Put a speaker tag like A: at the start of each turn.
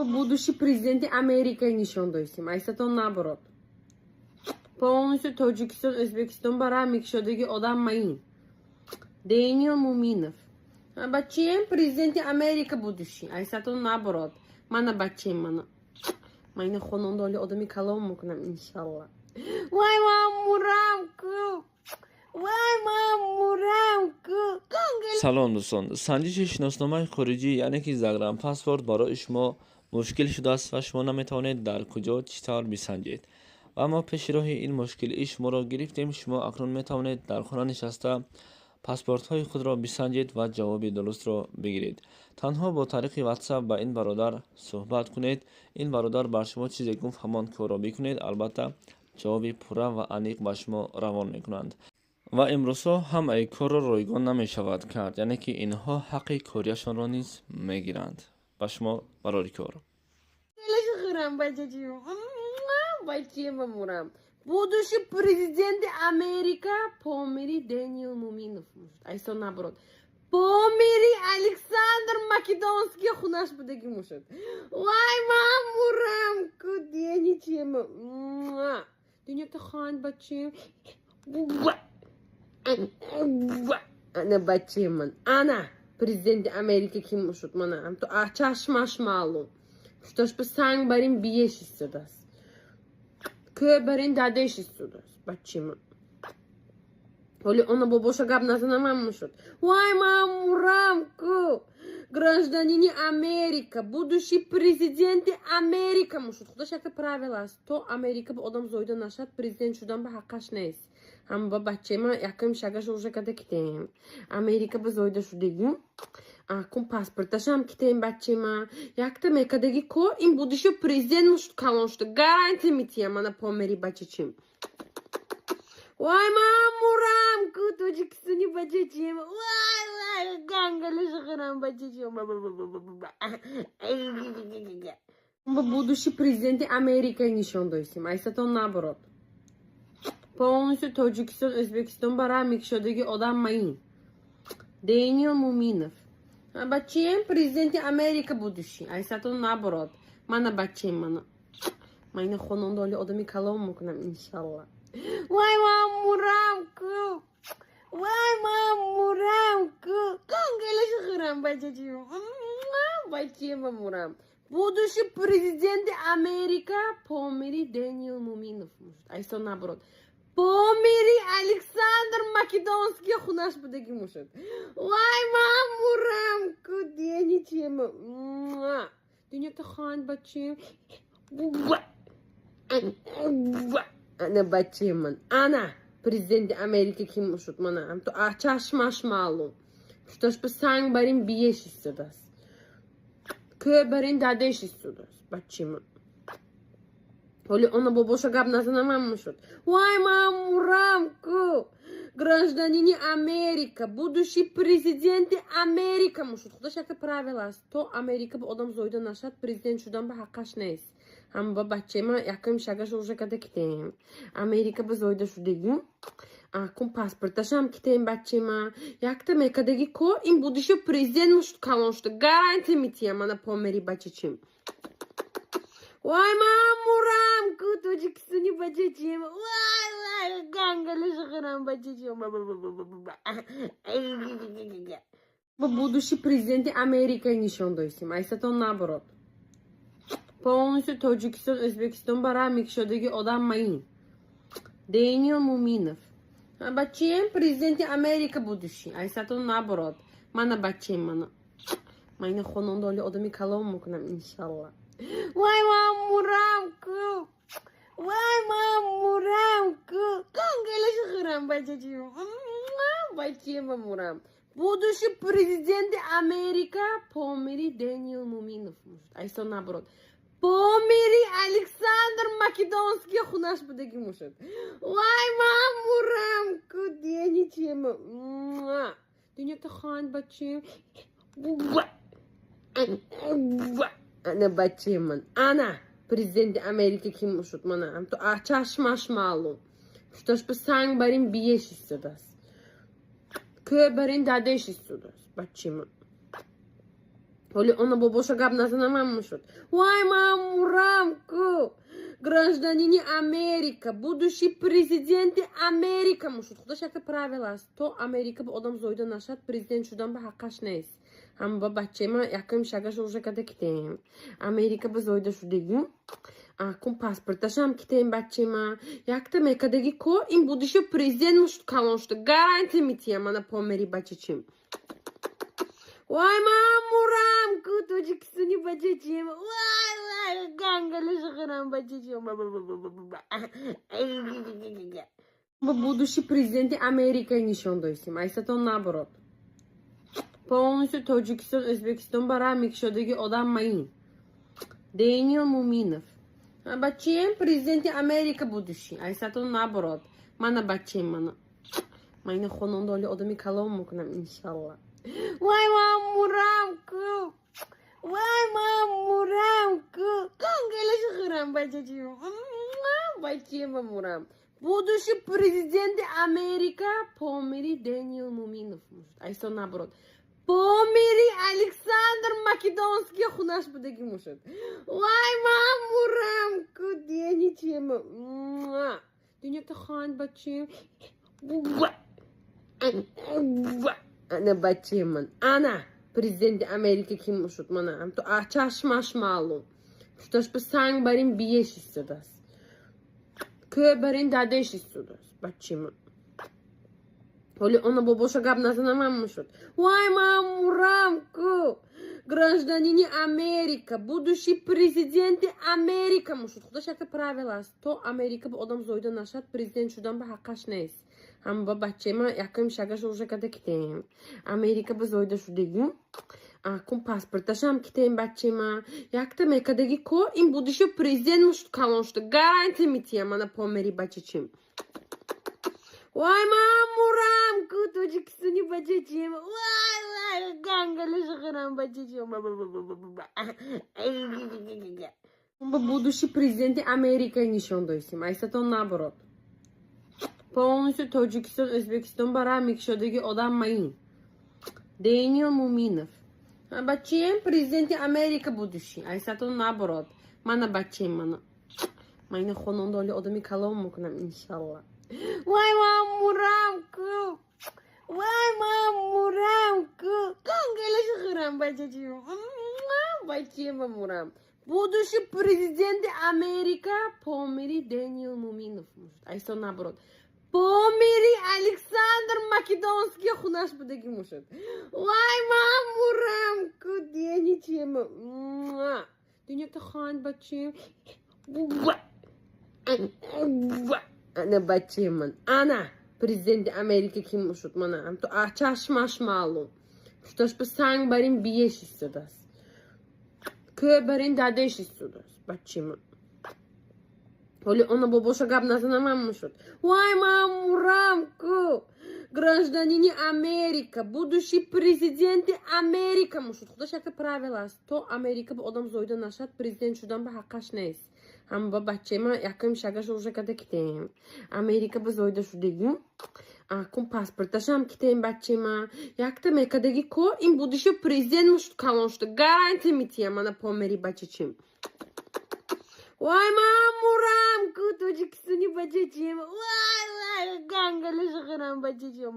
A: Будущий президенти Америка нишон дойсем, айсатон наоборот. Полностью Тоҷикистон, Ӯзбекистон ба раҳ мекушодаги одам маин. Дэниел Муминов. Бачаем президенти Америка будущий. Айсатон наоборот. Мана бачаем мана. Ман ина хононда оли одами калом мекунам, иншалла. Вай, ман мурам ку. Вай, ман мурам ку.
B: Салом, дӯстон! Санҷиши шиносномаи хориҷӣ, яъне ки загранпаспорт, барои шумо мушкил шудааст ва шумо наметавонед дар куҷо, чӣ тавр бисанҷед. Ва мо пеши роҳи ин мушкилии шуморо гирифтем. Шумо акнун метавонед дар хона нишаста паспортҳои худро бисанҷед ва ҷавоби дурустро бигиред. Танҳо бо тариқи Ватсап ба ин бародар суҳбат кунед. Ин бародар бар шумо чизе гуфт, ҳамон корро бикунед. Албатта, ҷавоби пурра ва аниқ ба шумо равон мекунанд. Ва имрӯзҳо ҳамаи корро ройгон намешавад кард, яъне ки инҳо ҳаққи корияшонро низ мегиранд. Ба шумо барори кор.
A: Хӯрам, бачачим. Бачаем мурам. Будущий президенти Америка Помири Дэниел Муминов. Айсон наоборот. Помири Александр Македонский хунаш будаги мушад. Вай, ман мурам ку, деничем. Дунёта хан бачаем. Ана бачаем ман. Ана президенти Америка ким мушуд мана. То чашмаш маълум. Пушташ ба санг барин биеш истодааст. Кӯ барин дадеш истодааст. Бачаем ман. Оли она бобоша гап назанамам мушуд. Вай, ман мурам ку. Гражданини Америка, будущий президенти Америка мушуд. Худаш якта правила аст. То Америка ба одам зоида нашад, президент шудан ба ҳаққаш нест. Ҳам ба бачаи ман якум шагаша уже када китем. Америка ба зоида шудагим. Акун паспорташам китем бачаи ман. Якта мекадаги кор ин будущий президент мушуд калон шуда. Гарантия митиям мана помери бачачим. Вай, ман мурам ку, тоҷикистони бачачим. Вай, вай, гангалиш хӯрам, бачачим. Ба будущий президенти Америка нишон дойсем. Айсатон наоборот. Полностью Тоҷикистон, Ӯзбекистон ба раҳ мекушодаги одам маин. Дэниел Муминов. Бачаем президенти Америка будущий. Айсатон наоборот. Мана бачаем мана. Ман ина хононда оли одами калом мекунам, иншалла. Вай, ман мурам ку. Вай, ман мурам ку. Гангалиш хӯрам, бачачим. Бачаем мурам. Будущий президенти Америка Помири Дэниел Муминов. Айсон наоборот. Помири Александр Македонский хунаш будаги мушуд. Вай, ман мурам ку, деничем. Дунёта хан бачаем. Ана бачаем ман. Ана президенти Америка ким мушуд мана. То чашмаш маълум. Пушташ ба санг барин биеш истодааст. Кӯ барин дадеш истодааст. Бачаем ман. Оли она бобоша гап назанамам мушуд. Вай, ман мурам ку. Гражданини Америка, будущий президенти Америка мушуд. Худаш якта правила аст. То Америка ба одам зоида нашад, президент шудан ба ҳаққаш нест. Ҳам ба бачаи ман якум шагаша уже када китем. Америка ба зоида шудагим. Акун паспорташам китем бачаи ман. Якта мекадаги кор ин будущий президент мушуд калон шуда. Гарантия митиям мана помери бачачим. Вай, ман мурам ку, тоҷикистони бачачим. Вай, вай, гангалиш хӯрам, бачачим. Ба будущий президенти Америка нишон дойсем. Айсатон наоборот. Полностью Тоҷикистон, Ӯзбекистон ба раҳ мекушодаги одам маин. Дэниел Муминов. Бачаем президенти Америка будущий. Айсатон наоборот. Мана бачаем мана. Ман ина хононда оли одами калом мекунам, иншалла. Вай, ман мурам ку. Вай, ман мурам ку. Гангалиш хӯрам, бачачим. Бачаем мурам. Будущий президенти Америка Помири Дэниел Муминов. Айсон наоборот. Помири Александр Македонский хунаш будаги мушуд. Вай, ман мурам ку, деничем. Дунёта хан бачаем. Ана бачаем ман. Ана президенти Америка ким мушуд мана. То чашмаш маълум. Пушташ ба санг барин биеш истодааст. Кӯ барин дадеш истодааст. Бачаем ман. Ҳоли она бобоша гап назанамам мушуд. Вай, ман мурам ку, гражданини Америка, будущий президенти Америка мушуд. Худаш якта правила аст: то Америка ба одам зоида нашад, президент шудан ба ҳаққаш нест. Ҳам ба бачаи ман якум шагаша уже када китем, Америка ба зоида шудагӣ, акун паспорташам китем. Бачаи ман якта мекадаги ко ин будущий президент мушуд, калон шуда, гарантия митиям. Мана помери бачачим. Вай, ман мурам ку, тоҷикистони бачачим. Вай, вай, гангалаши бачачим. Будущий президенти Америка нишон дойсим. Айсатон наоборот. Полностью Тоҷикистон, Ӯзбекистон ба раҳ мекушодаги одам маин. Дэниел Муминов. Бачаем президенти Америка будущий. Айсатон наоборот. Мана бачаем мана. Ман ина хононда оли одами калом мекунам, иншалла. Вай, ман мурам ку. Вай, ман мурам ку. Кангалаши хӯрам бачачим. Бачаем мурам. Будущий президенти Америка помири Дэниел Муминов. Айсон наоборот. Помири Александр Македонский хунаш будаги мушуд. Вай, ман мурам ку, деничем. Дунякта хан бачаем. Ана бачаем ман. Ана президенти Америка ким мушуд мана. То чашмаш маълум. Пушташ ба санг барин биеш истодааст. Кӯ барин дадеш истодааст. Бачаи ман. Ҳоли она бобоша гап назанамам мушуд. Вай, ман мурам ку, гражданини Америка, будущий президенти Америка мушуд. Худаш якта правила аст: то Америка ба одам зоида нашад, президент шудан ба ҳаққаш нест. Ҳам ба бачаи ман якум шагаша уже када китем, Америка ба зоида шудагӣ, акун паспорташам китем. Бачаи ман якта мекадаги ко ин будущий президент мушуд, калон шуда, гарантия митиям. Мана помери бачачим. Вай, ман мурам ку, тоҷикистони бачачим. Вай, вай, гангалаши хӯрам бачачим. Будущий президенти Америка нишон дойсим. Айсатон наоборот. Полностью Тоҷикистон, Ӯзбекистон ба раҳ мекушодаги одам маин. Дэниел Муминов. Бачаем президенти Америка будущий. Айсатон наоборот. Мана бачаем мана. Ман ина хононда оли одами калом мекунам, иншалла. Вай, ман мурам ку. Вай, ман мурам ку. Кангалаши хӯрам бачачим. Бачаем мурам. Будущий президенти Америка помири Дэниел Муминов. Айсон наоборот. Помири Александр Македонский хунаш будаги мушуд. Вай, ман мурам ку, деничем. Дунякта хан бачаем. Ана бачаем ман. Ана президенти Америка ким мушуд мана. То чашмаш маълум. Пушташ ба санг барин биеш истодааст. Кӯ барин дадеш истодааст. Бачаи ман. Ҳоли она бобоша гап назанамам мушуд. Вай, ман мурам ку, гражданини Америка, будущий президенти Америка мушуд. Худаш якта правила аст: то Америка ба одам зоида нашад, президент шудан ба ҳаққаш нест. Ҳам ба бачаи ман якум шагаша уже када китем, Америка ба зоида шудагӣ, акун паспорташам китем. Бачаи ман якта мекадаги ко ин будущий президент мушуд, калон шуда, гарантия митиям. Мана помери бачачим. Вай, ман мурам ку, тоҷикистони бачачим. Вай, вай, гангалаши хӯрам бачачим.